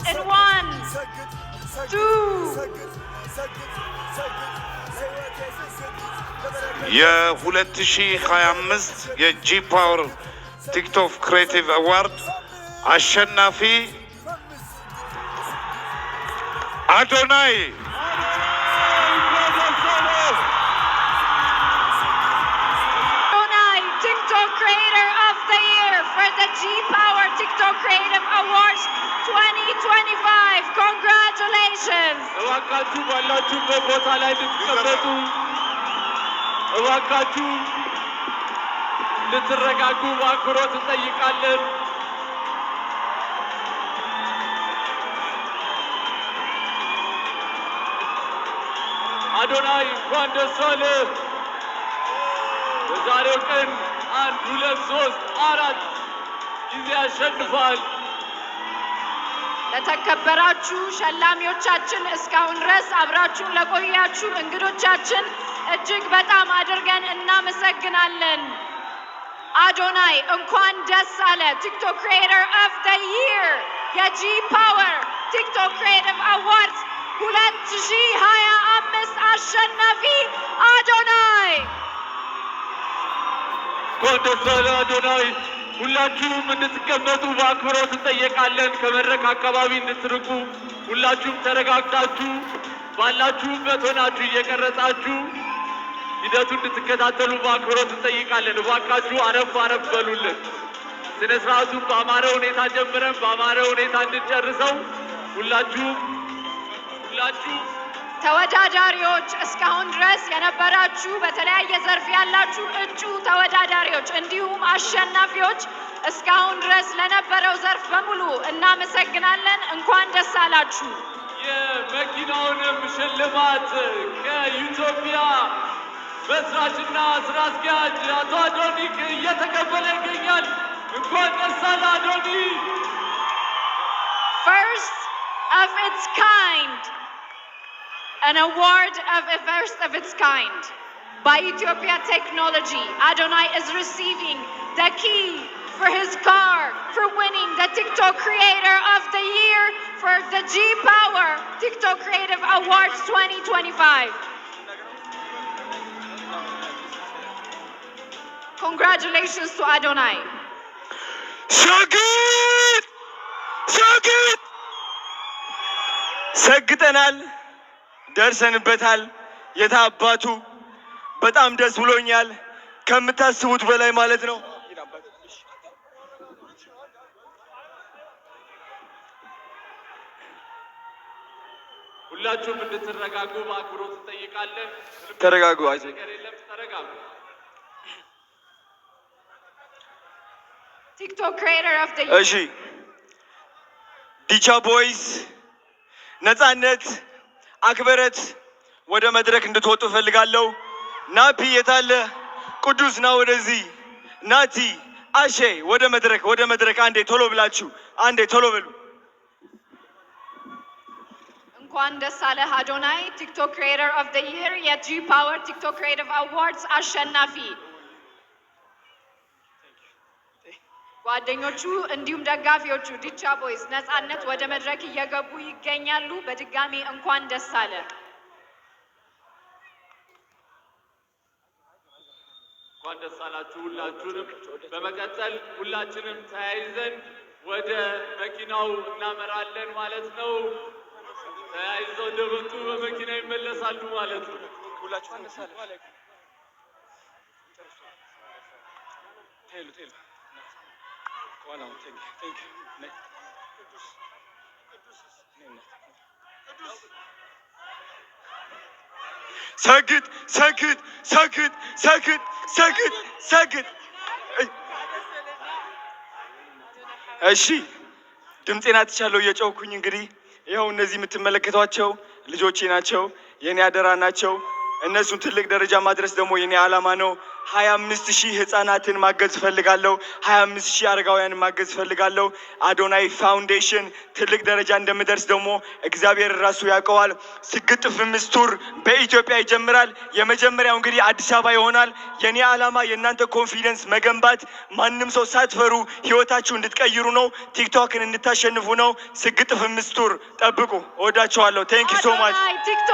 In one, two. የ2025 የ G Power TikTok Creative Award አሸናፊ አዶናይ። እንኳን ደስ አለህ። Adonai, TikTok Creator of the Year for the G Power TikTok Creative Awards 2025. Congratulations! እባካችሁ ባላችሁበት ቦታ ላይ እንድትቀመጡ፣ እባካችሁ እንድትረጋጉ በአክብሮት እንጠይቃለን። አዶናይ፣ እንኳን ደስ አለህ። በዛሬው ቀን አንድ፣ ሁለት፣ ሶስት፣ አራት ጊዜ አሸንፏል። ለተከበራችሁ ሸላሚዎቻችን፣ እስካሁን ድረስ አብራችሁን ለቆያችሁ እንግዶቻችን እጅግ በጣም አድርገን እናመሰግናለን። አዶናይ፣ እንኳን ደስ አለህ። TikTok Creator of the Year የ G Power TikTok Creative Awards 2025 አሸናፊ አዶናይ። እንኳን ደስ አለህ አዶናይ። ሁላችሁም እንድትቀመጡ በአክብሮት እንጠየቃለን። ከመድረክ አካባቢ እንድትርቁ፣ ሁላችሁም ተረጋግታችሁ ባላችሁበት ሆናችሁ እየቀረጻችሁ ሂደቱ እንድትከታተሉ በአክብሮት እንጠይቃለን። እባካችሁ አረፍ አረፍ በሉልን። ስነ ስርዓቱን በአማረ ሁኔታ ጀምረን በአማረ ሁኔታ እንድንጨርሰው ሁላችሁም ሁላችሁም ተወዳዳሪዎች፣ እስካሁን ድረስ የነበራችሁ፣ በተለያየ ዘርፍ ያላችሁ እጩ ተወዳዳሪዎች እንዲሁም አሸናፊዎች፣ እስካሁን ድረስ ለነበረው ዘርፍ በሙሉ እናመሰግናለን። እንኳን ደስ አላችሁ። የመኪናውንም ሽልማት ከኢትዮጵያ መስራችና ስራ አስኪያጅ አቶ አዶኒክ እየተቀበለ ይገኛል። እንኳን ደስ አለህ አዶኒ። First of its kind, an award of a first of its kind by Ethiopia Technology. Adonai is receiving the key for his car for winning the TikTok Creator of the Year for the G Power TikTok Creative Awards 2025. Congratulations to Adonai. ሰግጥ ሰግጥ፣ ሰግጠናል፣ ደርሰንበታል። የታባቱ በጣም ደስ ብሎኛል፣ ከምታስቡት በላይ ማለት ነው። ሁላችሁም እንድትረጋጉ በአክብሮት እንጠይቃለን። ምንም ተረጋጉ። አይዞህ። ነገር የለም፣ ተረጋጉ። TikTok Creator of the Year. እሺ፣ ዲቻ Boys፣ ነፃነት፣ አክበረት ወደ መድረክ እንድትወጡ እፈልጋለሁ። ናፒ የታለ? ቅዱስ ና ወደዚህ። ናቲ፣ አሼ ወደ መድረክ፣ ወደ መድረክ። አንዴ ቶሎ ብላችሁ፣ አንዴ ቶሎ በሉ። እንኳን ደስ አለህ አዶናይ፣ TikTok Creator of the Year የ G Power TikTok Creative Awards አሸናፊ። ጓደኞቹ እንዲሁም ደጋፊዎቹ ዲቻ Boys፣ ነፃነት ወደ መድረክ እየገቡ ይገኛሉ። በድጋሚ እንኳን ደስ አለህ። እንኳን ደስ አላችሁ ሁላችሁንም። በመቀጠል ሁላችንም ተያይዘን ወደ መኪናው እናመራለን ማለት ነው። ተያይዘው እንደመጡ በመኪና ይመለሳሉ ማለት ነው። ሰግጥ ሰግጥ ሰግጥ ሰግጥ ሰግጥ ሰግጥ። እሺ፣ ድምፄን አጥቻለሁ እየጮህኩኝ። እንግዲህ ይኸው እነዚህ የምትመለከቷቸው ልጆቼ ናቸው፣ የኔ አደራ ናቸው። እነሱን ትልቅ ደረጃ ማድረስ ደግሞ የኔ ዓላማ ነው። 25,000 ህጻናትን ማገዝ እፈልጋለሁ። 25,000 አረጋውያንን ማገዝ እፈልጋለሁ። አዶናይ ፋውንዴሽን ትልቅ ደረጃ እንደምደርስ ደግሞ እግዚአብሔር ራሱ ያውቀዋል። ስግጥ ፍምስ tour በኢትዮጵያ ይጀምራል። የመጀመሪያው እንግዲህ አዲስ አበባ ይሆናል። የኔ ዓላማ የእናንተ confidence መገንባት፣ ማንም ሰው ሳትፈሩ ህይወታችሁ እንድትቀይሩ ነው። ቲክቶክን እንድታሸንፉ ነው። ስግጥ ፍምስ tour ጠብቁ። እወዳችኋለሁ። Thank you so much. አዶናይ ቲክቶክ።